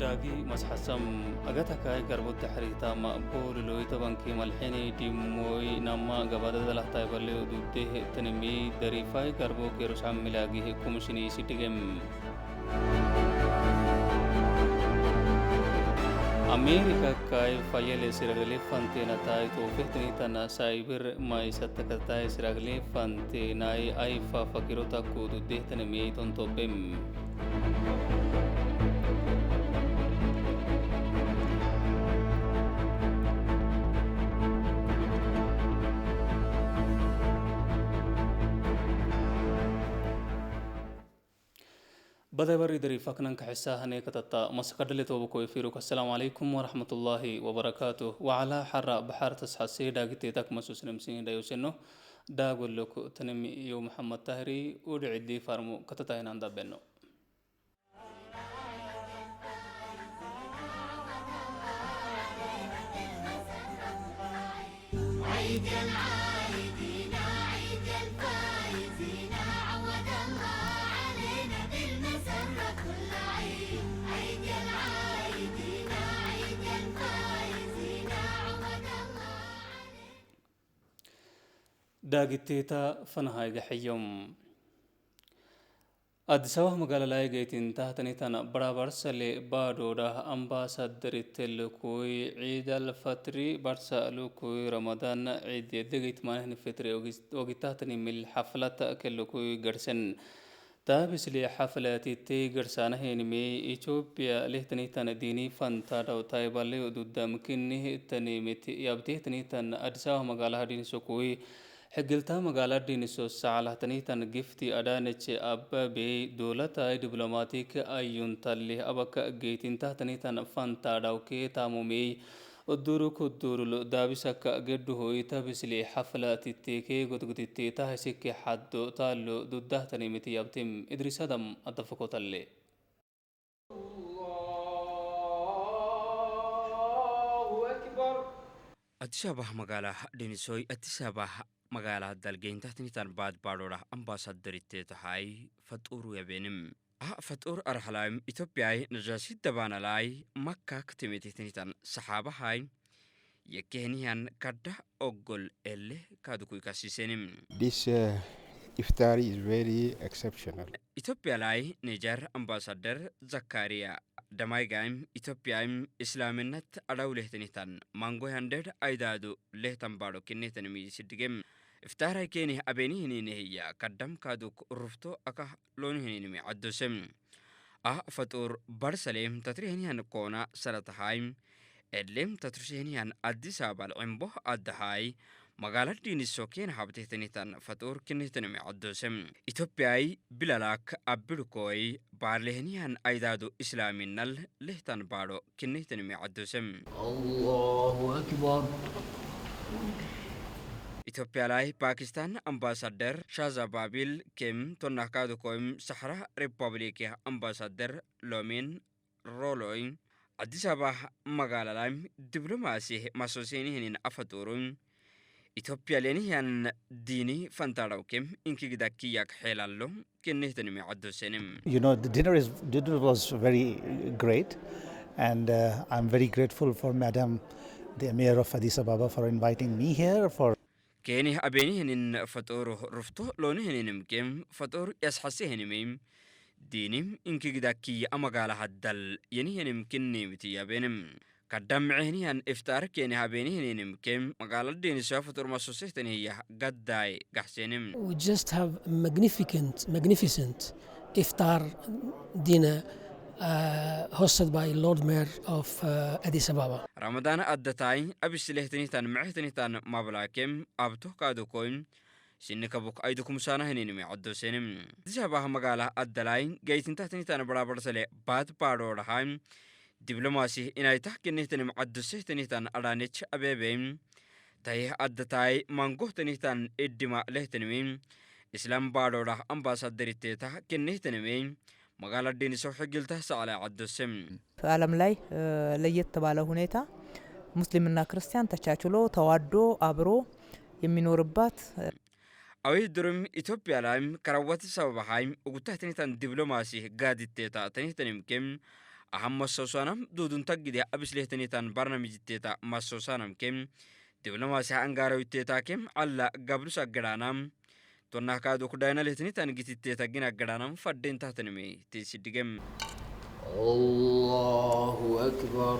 Daagi masxasam agatakai garbo taxriita ma booliloy tobankii malxini dhimoy nama gabadadalahtai balle ududeh tanimi darifai garbo kerusam milagi kumshini sitigem. Amerika kai fayele siragle fantenatai tofehtinitana saibir maisatakatai siragle fantenai aifa fakirota kududehtanimi tontobem. بدأ دري فكنن كحسا هني كتتا مسكدل توبكو يفيروك. السلام عليكم ورحمة الله وبركاته. وعلى حر بحر تصحى سيدا قتيتك مسوس نمسين دا يوسنو دا لك تنمي يو محمد طاهري ودعدي فارمو كتتا هنا بنو. عيد العايدين عيد الفايزين، عود الله علينا بالمسرة كل عيد. عيد العايدين عيد الفايزين، عود الله علينا. daagiteeta fanahayga xiyom Addis Ababa magaalada geytin tahtanitan barabarsale baadhoodha ambaasadaritelkuy ciid alfatri barsa lukuy ramadan ciid degeyt manahni fitri ogitahtani mil xaflata kelukuy garsen taabisli xaflatite garsaanahenime Ethiopia lehtanitan dini fantadhaw taybale dudamkinih tanimit yabtehtanitan Addis Ababa magaalaha dhinsokuy xigiltaa magaalaa dhiniso saclahtanitan gifti adhanech abbabey dowlata diblomatik ayuntalli abaka geytintahtanitan fantadhawke taamumey udurukudurul daabisaka gedhuhoy tabisli xafla titeke godgodite tahisike xaddo taalo dudahtanimiti yabtim idrisadam adafakotalle. الله أكبر. Addis Ababa magaalaa dhinisoy Addis Ababa magaalaa dalgeyntahtinitan baadbaadhoodha ambaasadarittee tahay faxuuru yabeenim ah faxuur arhalaim Itophiyai najaasi dabaanalai makka ktimitihinitan saxaabahay yekkehenihan kadda oggol elle kaadukui kasisenim. This iftar is very exceptional. Itophiyalai Niger ambaasadar Zakariya damaygaim Itophiyam islaaminat adhaw lehtinitan mangoyanded aydaadu lehtan baadho kinehtanimi sidigem iftaaray kenih abeenihininehiyya kaddam kaaduk rufto aka loonihininimi caddosem ah faxuur barsalem tatrihenihan koona salatahaim edlem tatrushenihan Addis Abal cimboh addahay magaaladhiiniso keen habtehtanitan faxuur kinehtanimi caddosem Itophiyai bilalak abbidhukoi baarlehenihan aydaadu islaaminal lehtan baadho kinehtanimi caddosem. الله أكبر. Itophiyalai Pakistan ambaasadar Shaza Babil kem tonnahkaadukoim Sahra Republic ambaasadar Lomin Roloy Addis Ababa magaalalaim diblomaasi masosenihinin afaturum Itophiyalenihan diini fantadhawkem inkigidakkiyak xeelallo kenehtanimi caddosenem. The dinner was very great, and I'm very grateful for Madam, the Mayor of Addis Ababa, for inviting me here for Kenih abenihinin faxuuru rufto loonihininimkem faxuur yasxasehinimim diinim inkigidakkiya amagaala haddal yenihinim kinnemiti yabenim kaddamcehnihan iftaar kenih abeenihininimkem magaaladhiinisoa faxuur masosehtanihiya gaddaay gaxsenim. We just have a magnificent iftar dinner hosted by Lord Mayor of Addis Ababa. Ramadaan addatai abisilehtinitan mecehtinitan mablaakem abtoh kaadukoim sinikabuk aidukumsaanahininimi caddosenim Addis Ababa magaala addalai geytintahtinitan baraabarsale baad baadhoodhahaim diblomaasi inaytah kinihtanim caddosehtinitan adhaanech abeebeim tayih addatai mangohtanitan iddima lehtanimi islam baadhoodhah ambaasaderitteetah kinihtanimi magaaladhiiniso xigiltah sacala caddosem. ዓለም ላይ ለየት ባለ ሁኔታ ሙስሊምና ክርስቲያን ተቻችሎ ተዋዶ አብሮ የሚኖርባት Awih durum Itophiyalaim karawat sababahaim ugutahtinitan diblomaasi gaaditteeta tanihtanimkem Aham masoosaanam duudun taggide abislehtanitan barnaamijitteeta masoosaanam kem diblomaasi angarawitteetaakem alla gablus aggadaanam tonnah kaadu kudaynalehtanitan gititteeta gin aggadaanam fadden tahtanime teesidigem. الله أكبر.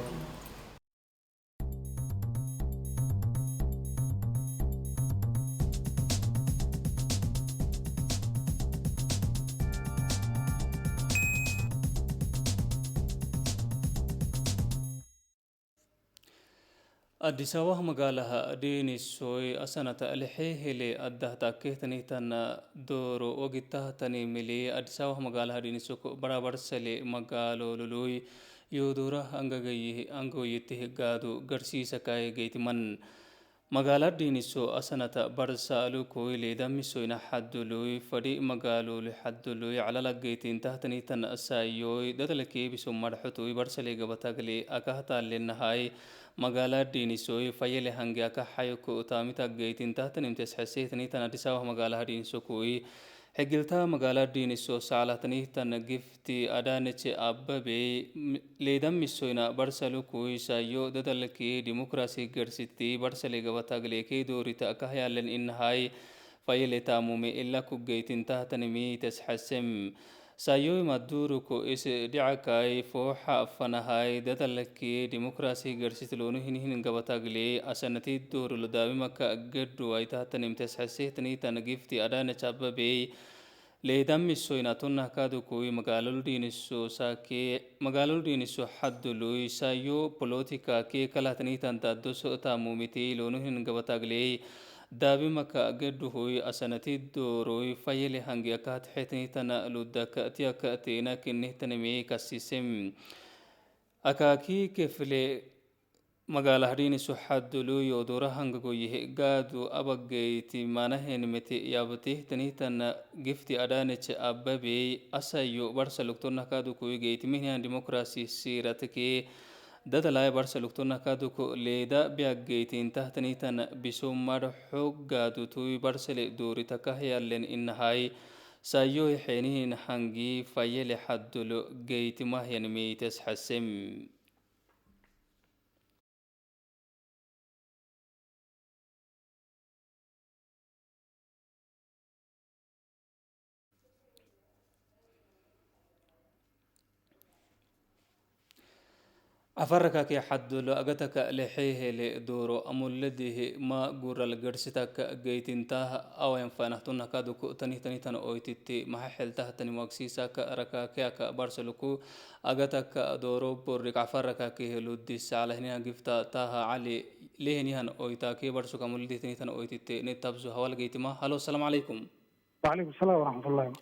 Addis Ababa magaalaha Dhiinisoy asanata lixihili addahtakehtanitan dooro wagitahtani mili Addis Ababa magaalaha Dhiinisoko barabarsali magaaloluluy yoodora angoyitih gaadu garsiisa kaayegeytiman magaalaa Dhiiniso asanata barsaalukoy leedamisoyna xaduluy fadhi magaaloli xaduluy calalageytintahtanitan asaayoy dadalakeebiso madxutuy barsali gabatagli akahtaalinahay magaalaa Dhiinisoy fayele hange akaxayoko utaamita geytintahtanimtesxesehtanitan Addis Ababa magaalaha Dhiinisokoy xigiltaa magaalaa Dhiiniso saclahtanitan Gifti Adaaneche Ababe leedamisoyna barsalukoy sayo dadalkee dimokrasi garsiti barsale gabatagleekee doorita akahyalen inahay fayele taamume ila kugeytintahtanimi tesxesem sayoy maduruko is dhicakay fooxa fanahay dadalkee dimokrasi garsit loonuhinhin gabatagle asanati dooruldaabimaka gedhuwaytahtanim tesxesehtanitan Gifti Adaanech Ababe leedamisoyna tonahkadukoy magaalolu Dhiiniso saake magaalolu Dhiiniso xaduluy sayo polotika kee kalahtanitan dadoso taamumiti loonuhin gabatagley daabimaka gedhuhoy asanati dooroy fayele hange akahatxetnitana ludaka tiaka teena kinihtanimi kasisem akaakii kefle magaalaha Dhiiniso xaduluyo dorahangagoyihe gaadu abageyti manahenimiti yaabtihtanitana Gifti Adaanech Ababey asayo barsalugtonahkadukoy geytimihnihan dimokrasi siratke dadalaya barsalugtonahkaduko leeda biageytintahtanitana biso madxo gaadutuy barsale dooritakahayalen inahay sayoy xeenihin hangi fayele xadulo geytimahyanimites xasem. Afaraka xadulo agataka lexehele dooro amuladihi ma gural garsitaka geytintaha awayan fanahtunakaduku tanihtanitana oytiti maxa xeltahtani wagsiisaka rakakeaka barsaluku agataka dooro borrik afarakakehe ludisaclahniha gifta taha cali lehenihan oytaake barsuk amuladihi tanihtan oytiti nitabsu hawalgeytima. Halo, asalaamu calaykum. وعليكم السلام ورحمة الله.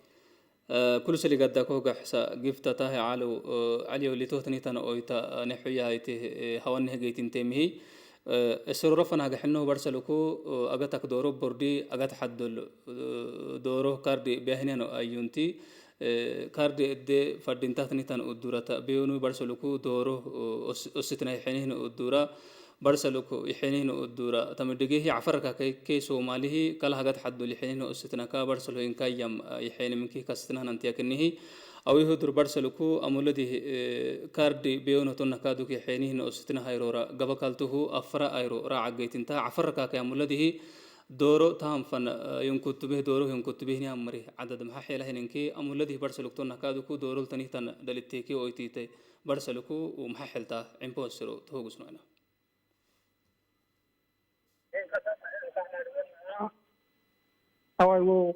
Kul saligada kogaxsa gifta tahe calow caliyow litohtanitan oyta nexuyahayte hawanehgeytintemihi esororafan barsaluku agatak dooro bordi agat xadol dooro kardi beahnian ayunti kardi edde fadintahtanitan udurata beyonu barsaluku dooro ositna xenihna udura barsaluku ixenihna udura tamidigehi cafarka ke somalihi kala hagat xadol ixenihna ositna ka barsalo inkayam ixeniminki kasitnahanantiyakinihi awihudur barsaluku amuladi kardi beyono tonna kaduki xenihna ositna hayrora gabakaltuhu afra ayro raacageytinta cafarka ke amuladihi dooro tahanfan yonkutubeh dooro yonkutubehni amari cadad maxa xeelahininki amuladihi barsaluktonna kaduku dooroltanihtan dhaliteki oytite barsaluku maxa xeltaa cimpoosiro tohogusnoina. Awaygo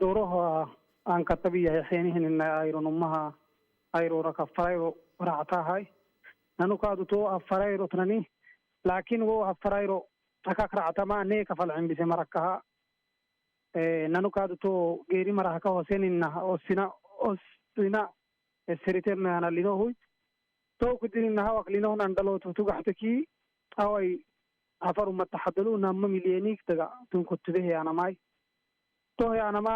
dooraha aan katabiyahay xeenihin ayronummaha ayrora kafarayro ractahay nanukaadu to afarayro tnani laakin wo afarayro akak ractama ne kafal cimbise marakaha nanukaadu to geeri maraha ka hosenina osina osina esiritenana linohuy to kudinina linohnan dhaloto tugaxtaki away afar umataxadulu nama milyenik daga tunkotubehe anamai tohe anama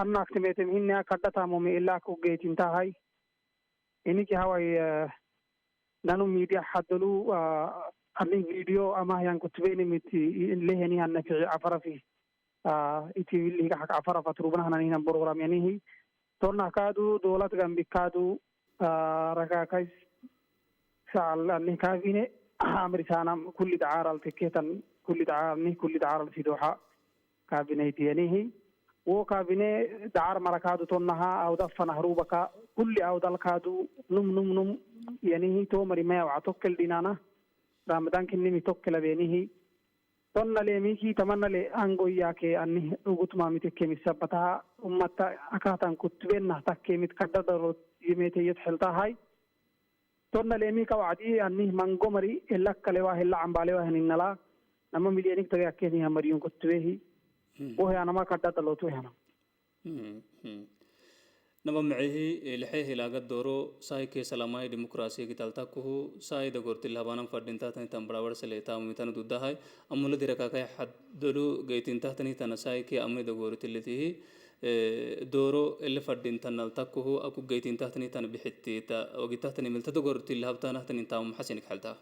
anaktimetem hinea kadhatamomi ilaa kugeytintahay iniki haway nanu media xadulu ani video amahyan kutubenimiti leheni anafici afarafi itiwiliga xak afarafa turubnahananinan program yanihi tonah kaadu dowlad gambi kaadu. Rakaakais saal anni kaabine amrisaanam kulli dacaaral tikketan kulli dacaarni kulli dacaaral sidoxa kaabinaytiyanihi wo kaabine dacar marakaadu tonnaha awdafana harubaka kulli awdalkaadu num num num yanihi tomari mayawaca tokkel dhinana ramadankinnimi tokkelabenihi tonna leemiki tamannale angoyyaake anni ugutmaamitekkemisabbataha ummata akatan kuttubenah takkemit kaddadaro yimeteyyot xeltahay tonna leemika wacdi anni mangomari elakkalewa hela cambalewa heninala nama milyanik tage akkeniha mariyun kuttubehi wohe anama kaddadalotuehana. Nama macihi lixee hilaaga dooro saai salamai demokrasiya gitaltakuhu saai dagortil habanam fadinta tani tan barabar sele taamumitana duddahay amula dirakakai xaddolu geytintahtani tana saai ke amni dagortilitihi dooro ele fadintanal takkuhu aku geytintahtani tan bixittita ogitahtani milta dagortil habtanahtani taamum xasinik xaltaa.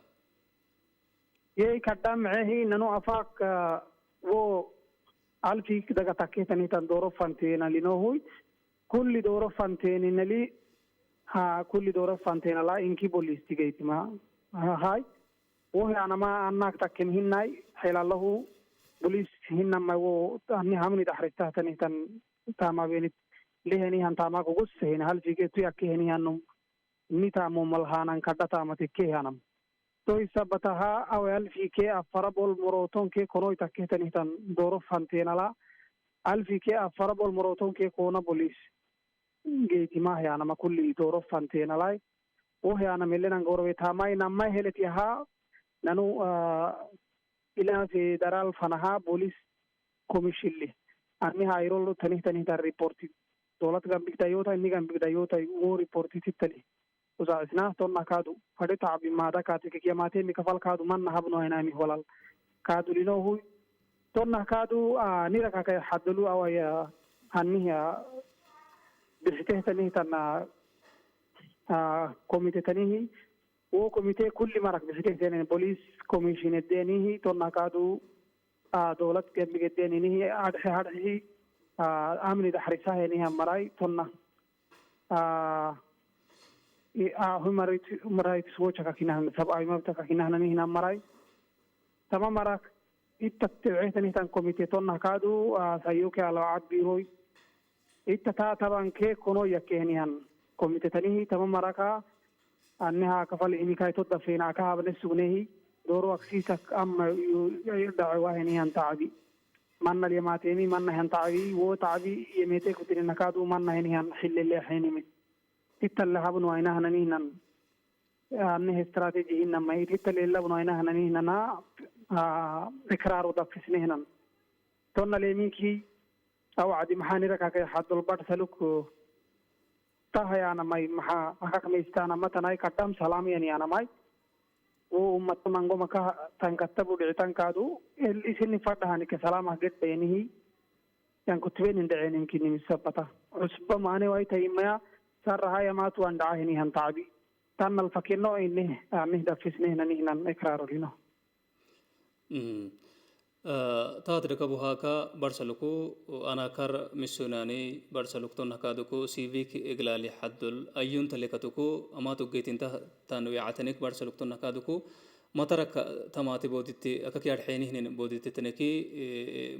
Yey kadda macihi nanu afaak wo alfi daga takketani tan dooro fanteena linohuy kulli dooro fanteeninali ha kulli dooro fanteenala inki bolistigeytima hay wohe anama annaak takkem hinnai xelalahu bolis hinnamai wo anni hamni daxristahtanihtan tamabenit lehenihan tamakugussehina halfike tuyakkehenihanum ni tamomalhanan kadha tamatikkehanam toisabataha awe alfike afarabol morotonke konoy takkehtanihtan dooro fanteenala alfike afarabol morotonke kona bolis geytimahyanama kulli dooro fanteenalai woheana melenan gorowe tamai namai heletiyaha nanu ila federal fanaha bolis komishille anni hayrolo tanihtanihtan reporti dowlad gambigdayota inni gambigdayota wo reportitittali usaacisnah tonna kaadu fadhe tacbi maada kaatikekiyamaatemi kafal kaadu manna habnohaynami walal kaadulinohu tonna kaadu nirakakay xadolu awaya annihi bixitehtanihtan komitetanihi wo komite kulli marak bixitehtenen police commissionedenihi tonna kaadu dowlad gambigeddeninihi adxe adxihi amni daxrisaheniha maray tonna human rights watch kakinahan sab'awi mabta kakinahananihina maray tama marak ittattibcehtanitan komite tonna kaadu sayoke alawacad biroy itta taa tabanke kono yakkehenihan komitetanihi tama maraka anniha kafal imikai toddafena aka habne sugnehi dooro aksiisak ama dhacewahenihan tacbi manna lyamatemi manna hen tacbi wo tacbi yemete kutinina kaadu manna henihan xililexenimit tittalle habnuainahananihnan annih strategy hinamai tittalelabnuainahananihnana ikraaru dafisnehnan tonna lemiki awcadi maxaanirakakay xadolbadhsaluk tahayanamai maxa akakmaystaanamatanai kadham salaamyaniyanamai wo ummata mangomaka tankattabu dhicitankaadu isini fadhahanike salaamah gedhayanihi yankutbenin dheceninkinimisabbata cusba maane waitayimaya sarahayamaatu an dhacahinihan tacbi tannal fakino inih anih dafisnehnanihnan ikraarolino. Taatidakabuhaka barsaluku anakar misunani barsaluk tonnakaduku civic iglali haddul ayyun talekatuku amatu geytinta tanuyacatanik barsaluk tonnakaduku matarak tamati boditti akakyadxeenihnin boditti taneki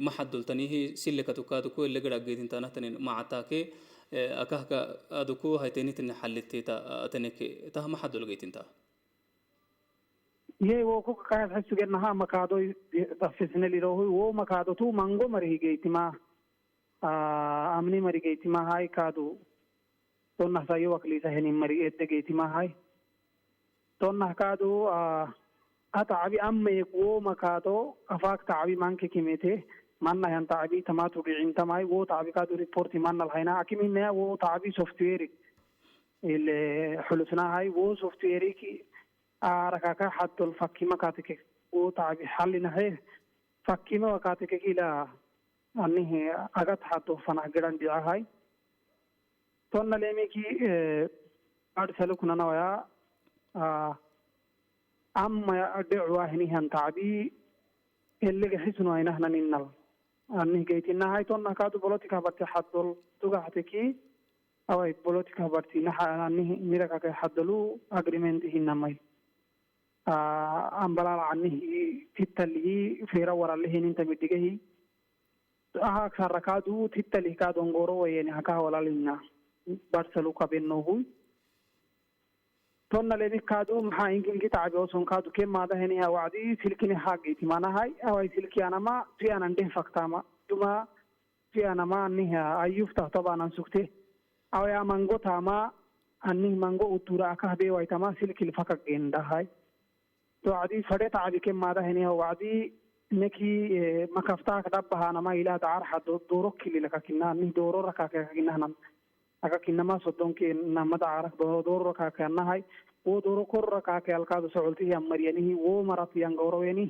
maxadultanihi silekatukaduku elegada geytintanahtanin macataake akahka aduku haytenitin xalittita taneki tah maxadul geytinta. Ye wo ku kaas xisugenaha makaado dafisnelirohu wo makaado tu mango marihigeytima amni marigeytima hay kaadu tonnah sayo waklisa henin mari eddegeytima hay tonnah kaadu atacabi amayek wo makaado afaak tacabi manke kimete manna yan tacabi tamatu dhicintamay wo tacabi kaadu reporti manna lahayna akiminaya wo tacabi software ile xulusnahay wo softwareki arakaka xadol fakkima kaatike wo tacabi xalinahe fakkima kaatike ila anihi agat xado fanah giran dhicahay tonna lemiki adsalukunanawaya ama dhecwahinihan tacabi elega xisnuainahnaninal anih geytinahay tonna kaadu bolotika barte xadol tugaxteki Awai politika party naha anihi miraka hadalu agreement hinamay ambalala anihi tittali feera waralihin inta midigahi aha sarrakadu tittali ka dongoro wayeni haka walalina barsalu kabenohu tonna lebi kaadu maxaa ingilgi tacbi oson kaadu ke maadaheniha wacdi silkini haagiti manahay awai silki anama fianan dheh faktama duma fianama aniha ayufta tabanan sugte awaya mango tama anih mango utura akah bewaitama silkil fakak gendahay to wacdi fadhe tacbi ke maadaheniha wacdi neki makaftaak dhabbahanama ilah dacarxa dooro kililakakina anih dooro rakakakinahnam akakinama sodonke namada carak dooro rakakanahay wo dooro kor rakake alkaadu socoltihiyan maryanihi wo maratiyan gowraweni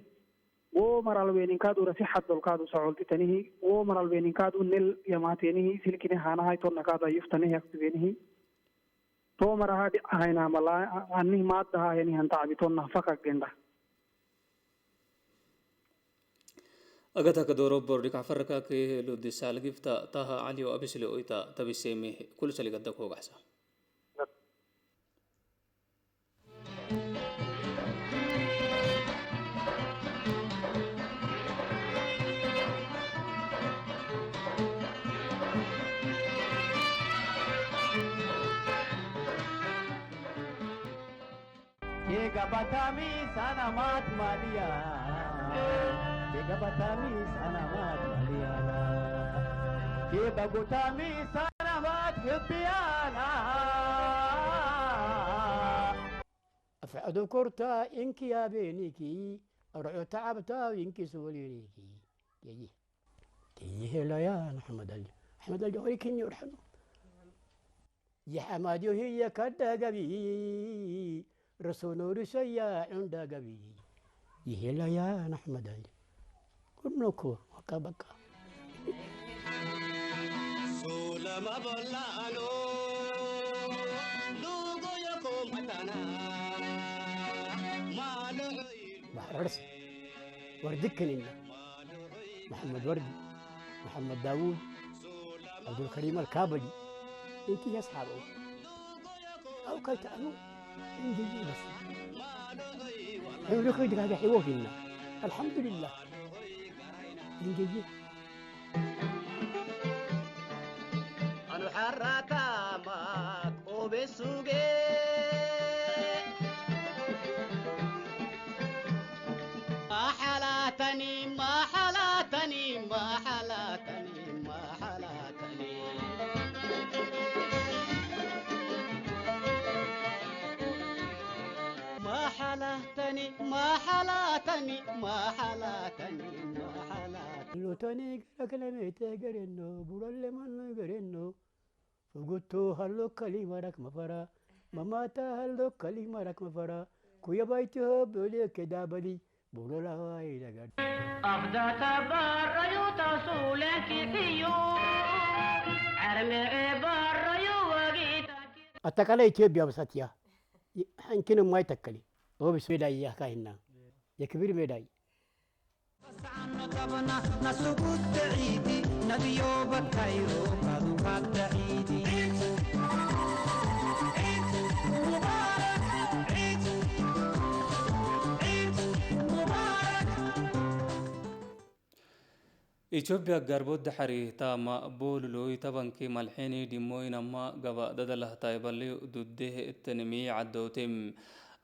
wo maralweninkaadura si xadolkaadu socoltitanihi wo maralweninkaadu nel yamaatenihi silkini hanahay tonnakaadu ayuftanihi aktibenihi to maraha dhicahaynamala anih maadahahenihan tacbi tonnah fakak genda. Agataka doro bordi kafarka ke ludi salgifta taha ali wa abisle oita tabiseme kul saligadda ko gaxsa. Gabatami sanamat malia, Gabatami sanamat maliana, Ke bagutami sanamat hibbiana. أفعد كرتا إنك يا بينيكي أرعو تعبتا إنك سولينيكي كيه كيه لا يا أحمد الجوهري أحمد الجوهري كن يرحمه يا حمادي هي كدا قبي رسول رسيا عند قبي يهلا يا أحمد علي كنكو وكبكا سولما بلانو لوغو يكو متنا ما بحر عرس وردكننا محمد وردي محمد داوود عبد الكريم الكابلي انت يا اصحابه او كيت انو عندي بس حيوه هذا حيوه الحمد لله عندي أنا حرتا ما كوبسوجي ما حلاتني ما حلاتني ما حلاتني ما حلاتني ما حلاتني ما حلاتني ما حلاتني ما حلاتني لوتني كلمة قرنو برل من قرنو فقلت هلو كلمة رك مفرا مماتا هلو كلمة رك مفرا كويا بايته بولي كدابلي بولا هاي لقد أفدا تبريو تسولك فيو عرمي بريو وقيتا أتكالي إثيوبيا بساتيا يمكن ما يتكلي هو بس ميداي يا كاهنا يا كبير ميداي نسقط عيدي نديو بكايرو كادو كاد عيدي عيد عيد مبارك عيد عيد مبارك Ethiopia garboodda xariirtaama boolulooy tabankii malxiinii dhimooynama gaba dadalahtaybali dudeh tanimii cadowtem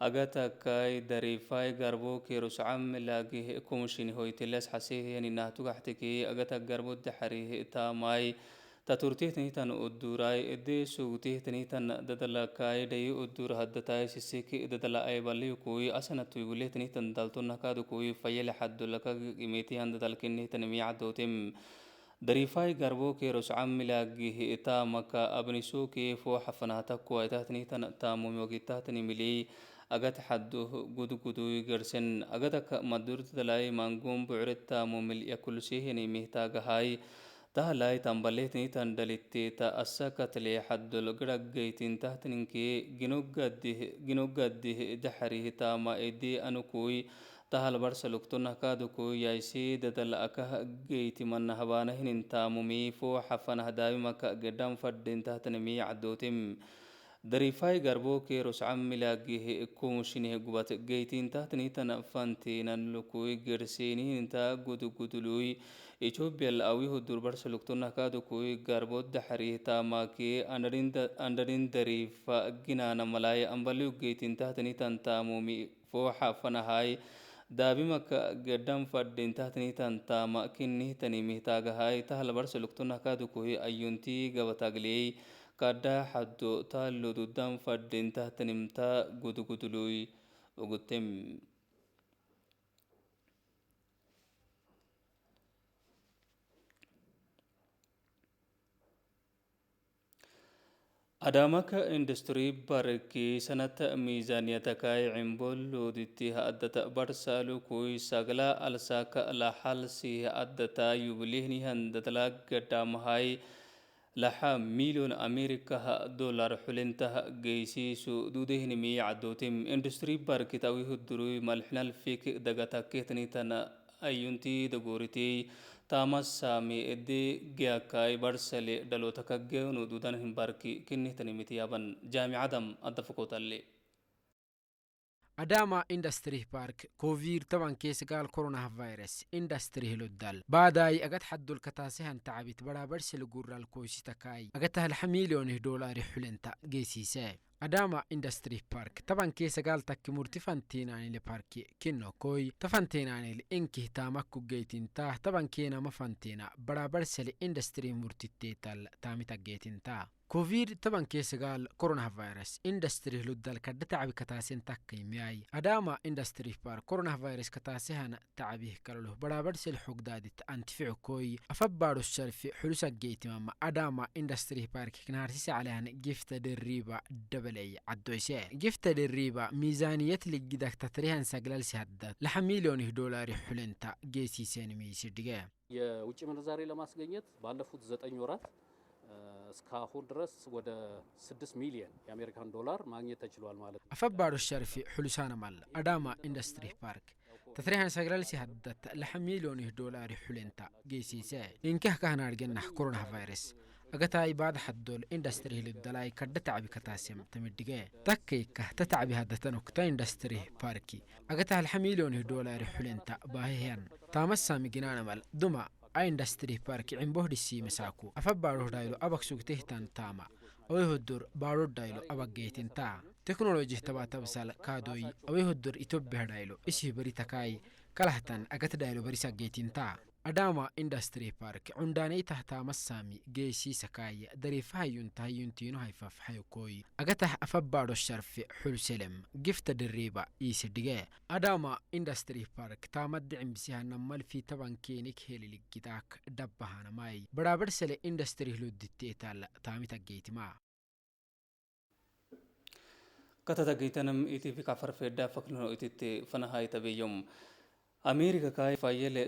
agatakay dariifay garbo keruscam laagih kumushin hoyteles xasehyaninahtugaxtiki agatak garboodda xariirtaamay taturtihtanitan uduray ede sugtihtanitan dadalakay dhayi udur haddatay sisiki dadala aybaliyukuy asanatuygulehtanitan daltonakadukuy fayele xadolaka imetihan dadalkinihtanimi cadowtem dariifay garbo keroscamilagih tamaka abnisuki fooxafanahtakuwaitahtanitan tamumyogitahtani agat xaduh gudguduy gersen agatak madurdadalay mangum bucret tamumil yakulsihini mihtagahay tahlay tambalehtinitan dhaliteta asakatle xadol garagaytin tahtaninke ginogadih daxarih tama edi anukuy. Tahal barsa lugtona kaduku yaisi dadal akah geytimanna habaanahinin taamumi fooxa fanah daabimaka gedhan fadhin tahtanimi cadootim darifai garbo keros camilagih kumushinih gubat geytin tahtanitan fantinan lukui gerseenihinta gudugudului Ethiopia awihu durbarsa lugtona kadukui garbo daxarih taamake andarin darifa ginana malay ambaliu geytin tahtanitan taamumi fooxa fanahay daabimaka gedhan fadhin tahtanitan taama kinihtanimih taagahay tahlabarsa lugtona kadukuhi ayunti gabatagliyey kadha xaddo taalodudan fadhin tahtanimta gudugudului ugutem. Adamaka industry barki sanata miisaaniyatakai cimboloditti haddata barsalu kui sagla alsaka laxalsi haddata yublihnihan dadla gadamahay laxa milyon amerikaha dolar xulintaha geysiisu duudehnimi cadootim industry barkit awihudurui malxinal fik dagatakehtnitana ayunti dagoritey tamasami ede geakai barsale dhalotakaggeenu duudanhin barki kinihtanimitiyaban jaamicadam addafukotalle. Adama Industry Park COVID 19 coronavirus Industry هلودال بعداي أجت حد الكتاسهن تعبت برابر سلجور الكوشتكاي أجتها الحميليون دولار حلنتا جيسيسة Adama Industry Park taban keesagaal takki murtifanteenaanile parki kinno koy tafanteenaanil inki taamakku geytintaa taban keena mafanteena baraabarsele industry murtitteetal taamitaggeetintaa COVID 19 coronavirus industry luddal kadda tacabi kataasen takkaimiyay Adama Industry Park coronavirus kataasehan tacabih kaloluh baraabarsel xogdaadit antificu koy afabbaadho sharfi xulusaggeetimama Adama Industry Park kinaharsise calehan gifta derriiba dabaley caddoyse gifta derriiba miisaaniyad liggidak tatrihan saglalsi haddad laxa milyoonih doolaari xulenta geesiiseenimiisidhige. የውጭ ምንዛሬ ለማስገኘት ባለፉት 9 ወራት እስካሁን ድረስ ወደ 6 ሚሊዮን የአሜሪካን ዶላር ማግኘት ተችሏል ማለት ነው። አፈባዶ ሸርፊ xulusaana mal Adama Industry Park tatrihan saglalsi haddat laxa milyoonih doolaari xulenta geesiise inkah kahanaargenah coronavirus agatai baad xaddol industry hilibdalai kadha tacbi kataasem tamidhige takkaykah tatacbi haddatanukta industry parki agatah laxa milyoonih doolaari xulenta baahihan taamasami ginaanamal duma industry park cimbohdhisiimasaaku afabbaadhohdhaylo abag sugtehtan taama awehoddor baadhodhaylo abaggeetintaa teknoloji tabatabsal kaadoy awehoddor itobbehadhaylo isih bari takaay kalahtan agatdhaylo barisaggeetintaa Adama Industry Park cundaanaytah taamasami geesiisakaay dariifahayuntahayuntiino hayfafxayokoy agatah afabbaadho sharfi xulselem gifta dhiriiba iisidhige Adama Industry Park taamaddi cimbisihanammalfi tabankeenik heliliggidaak dabbahanamay baraabarsele industry hluditteetal taamitaggeetimaa. Katataggeetanam itifi kafarfedda faknono ititte fanahaitabeyyom Amerika kai fayele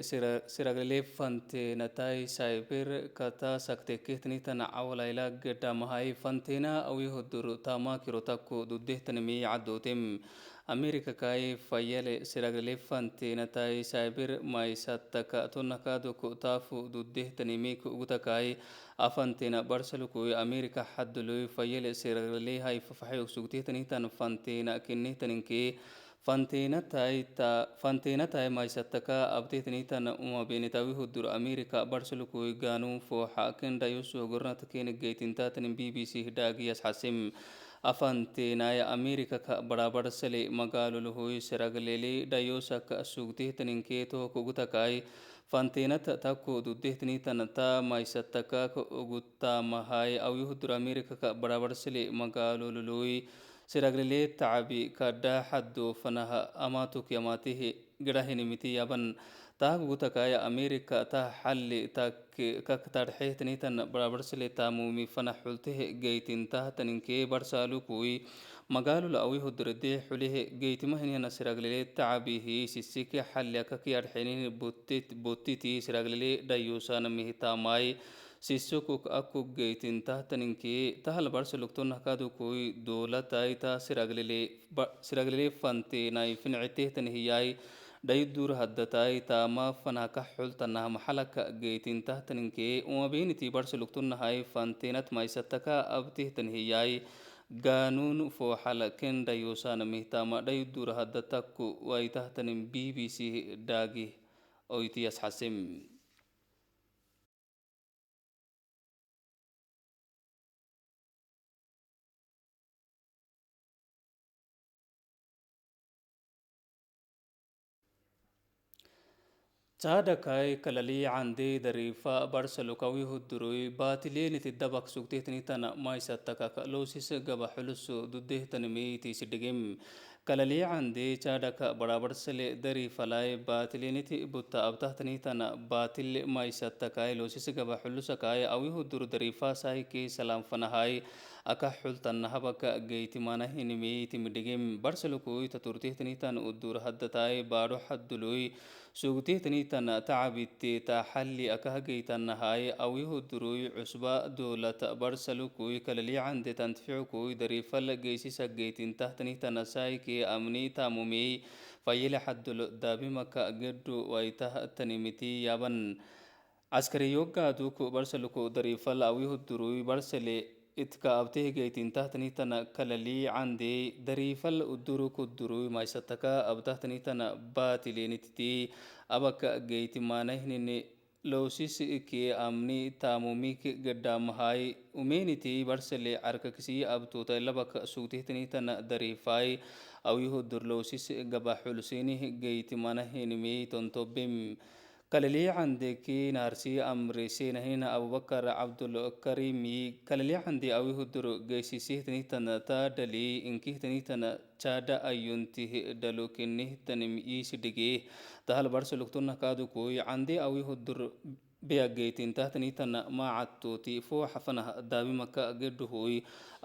siragle fantena tai cyber kata sakte kehtni tan awlaila gedda mahai fantena awi hodur tama kirotakku duddehtan mi cadootem Amerika kai fayele siragle fantena tai cyber maisattaka tonakaduk tafu duddehtan mi kugutakai afantena barsaluku Amerika haddului fayele siragle hay fafaxay sugtehtani tan fantena kinnehtaninke fanteena tahay maysataka abtehtanitan uma benitawi hudur Amerika barsalukui gaanu fooxa kendayusuh gornata kene geytintatanin BBC hidhaagiyas xasim afanteenaya Amerika ka baraabarsale magaaloluhoy siraglele dhayosaka sugtehtaninkee kugutakai fanteenata takku duddehtanitana ta maysataka ka ugutamahay awi hudur Amerika ka baraabarsale magaalololoy siraglele tacabi kadha xaddo fanaha amatuk yamatihi girahinimiti yaban taagugutakaya Amerika tah xalli kaktadxehtanitan barabarsale taamumi fana xultehe geytintahtaninke barsalukui magaalula awi hudurede xulihe geytimahinihana siraglele tacabihi sisike xalli akakiyadxenini bottiti siraglele dhayusanamihitaamai sisukuk akku geytintahtaninke tahal barsalugtonahkadukui dowlatai ta siraglele fanteenai fincitehtanihiyai dhayudur haddatay taama fanaka xultanaha maxalaka geytintahtaninke umabeniti barsalugtunahay fantenat maysataka abtihtan hiyay gaanuun fooxal ken dhayusanamihtama dhayudur haddatakku waitahtanin BBC dhaagi oytiyas xasim. Chaadakai kalali cande darifa barsalukawi hudurui baatileniti dabak sugtehtanitana maisattakak loosis gaba xulusu dudehtanimiti sidhigim kalali cande chaadaka barabarsale darifalai baatileniti butta abtahtanitana baatil maisattakai loosis gaba xulusakai awi hudur darifa saike salamfanahai aka xultanahabaka geytimanahinimiti midhigim barsalukui taturtehtanitana udur haddatai baadho xaddului sugtehtanitana tacabitte taxalli akahageytanahay awihudurui cusba dowlat barsalukui kalaliicande tantficukui darifal geysisa geytintahtanitana saike amni tamumey fayile xaddul daabimaka gedhu waitahtanimiti yaban caskariyogaaduk barsaluku darifal awihudurui barsale itka abtehgeytintahtanitana kalali cande darifal udurukudurui maysataka abtahtanitana baatilenititi abaka geytimanahnini lowsis ke amni taamumik gedamahay umeniti barsale carkakisi abtuta labak sugtehtanitana darifai awihudur lowsis gaba xulsinih geytimanahinimi tontobim kalaliicandeki naarsi amrisenahina Abubakar Cabdulkarimi kalaliicandi awihudur geysisihtanitana taa dhali inkihtanitana chaada ayuntih dhalukinihtanim iisidhige tahal barsalugtuna kaadukui candi awihudur beageytintahtanitana maacattuti fooxafanah daabimaka gedhuhui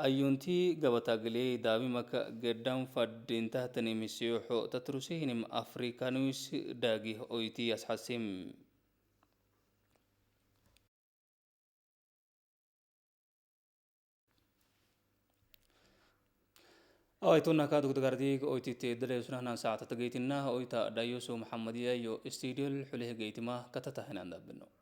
ayunti gabatagley daabimaka gedhan fadhintahtanimisiyoxo tatrusihinim Afrikanuis dhaagih oyti asxasim. Aytuna kaadugdagardig oytite dalaysunahnan saacata geytinah oyta dhayusu Maxamadiya iyo studiol xulih geytima katatahinandabino.